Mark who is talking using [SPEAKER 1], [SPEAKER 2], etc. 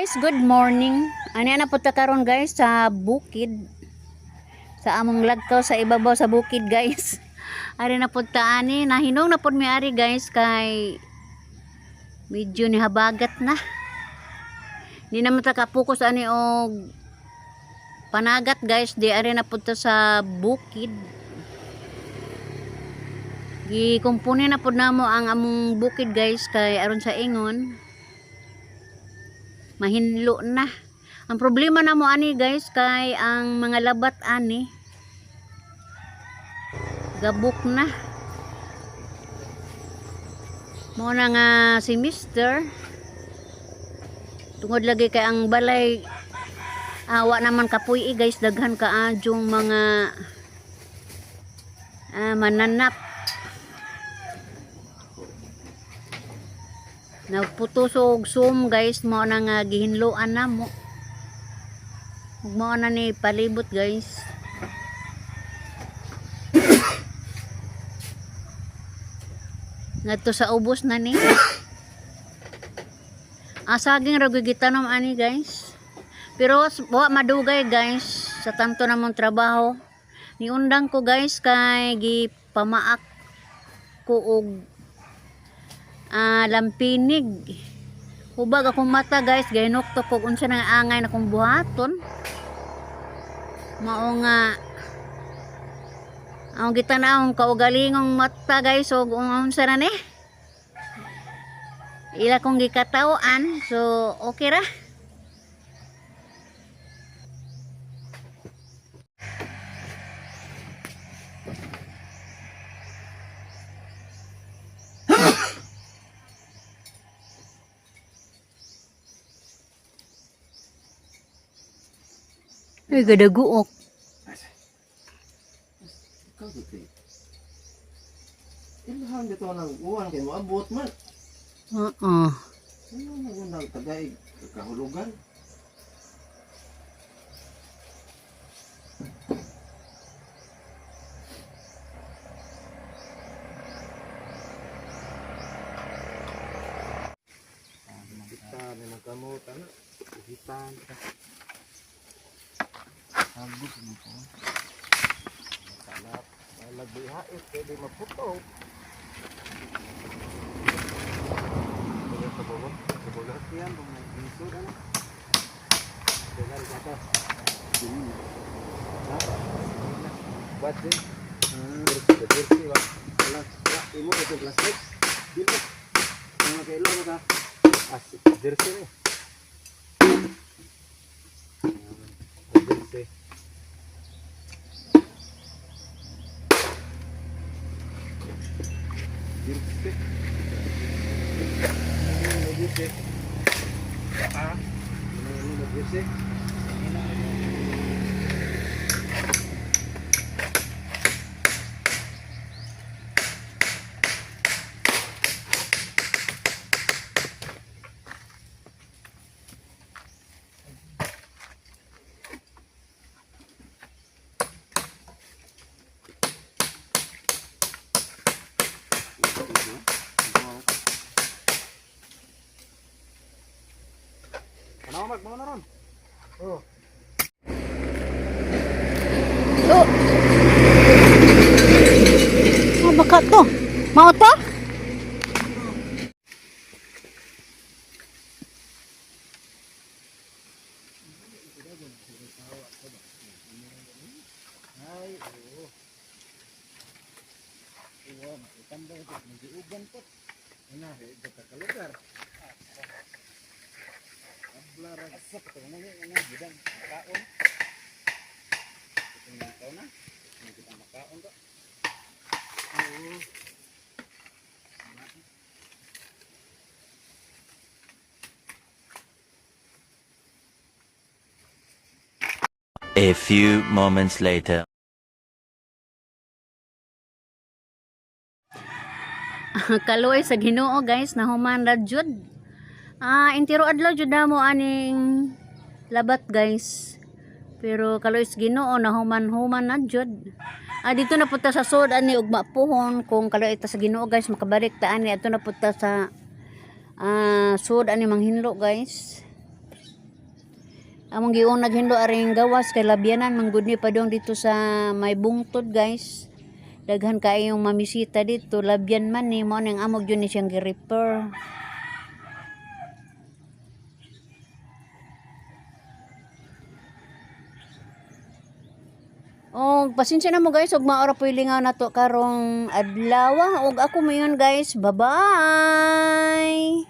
[SPEAKER 1] Guys, good morning. Ani na punta karon, guys, sa bukid. Sa among lagkaw sa ibabaw sa bukid, guys. Ari na punta ani, nahinong na pud mi ari, guys, kay medyo nihabagat na. Di naman ta kapokus ani og panagat, guys, di ari na punta sa bukid. Gikumpuni na pud namo ang among bukid, guys, kay aron sa ingon mahinlo na. Ang problema namo ani, guys, kay ang mga labat ani gabok na. Mo na nga si Mister, tungod lagi kay ang balay awa naman kapuy guys, daghan kaadyong mga mananap. Nagputos og sum, guys, mao na nga gihinloan namo. Ug mao na ni palibot, guys. Ngadto sa ubos na ni. Ang saging ra gyud gitanom ani, guys. Pero wa madugay, guys, sa tanto namong trabaho. Niundang ko, guys, kay gipamaak ko og lampinig. Hubag akong mata, guys, gahinuktok ko unsa nang angay na kong buhaton. Mao nga ang gitan-awong kaugalingong mata, guys, og unsa na ni. Ila kong gikatawan, so okay ra. Ay, gadaguok.
[SPEAKER 2] Ikaw dito eh. Ilhan dito nang uwan kay moabot man.
[SPEAKER 1] Oo.
[SPEAKER 2] Ano na unang tagay kahulugan? Kita na kamot ana. Uhitan ka. Hagot mo ko. Kalap, lagbihaif kay di maputo. Sa baba, sa baba yan, mga lisod ano. Dengan kata. Buat din. Jersey ba? Wala, wala. Imo ito plastic. Dili. Mga kailo mo ka. Ah, jersey ni. Jersey. Jersey. Jersey. Ah. Ano jersey? Ano mag mo na ron? Oh.
[SPEAKER 1] Oh. Oh, baka to. Mao to?
[SPEAKER 2] Ay, oo. Oo, makitambay ito. Nag-iuban po. Ano, eh, ka lugar. Abla ra sa ito mo ni ano, bidan makaon. Ito na ikaw na. Hindi kita makaon to. Oo.
[SPEAKER 3] A few moments later.
[SPEAKER 1] Kaluoy sa Ginoo, guys, nahuman ra jud. Intiro adlaw jud namo aning labat, guys. Pero kaluoy sa Ginoo, nahuman-human na jud. Dito na punta sa sud ani ugma puhon kung kaluoy ta sa Ginoo, guys, makabalik ta ani. Adto na punta sa sud ani manghinlo, guys. Among giunag hinlo aring gawas kay labyanan man gud ni padong dito sa may bungtod, guys. Daghan kaayong mamisita dito, labyan man ni mo nang amog yun ni siyang gi-repair. Og pasensya na mo, guys, ug maora po lingaw nato karong adlaw. Og ako moingon, guys, bye-bye.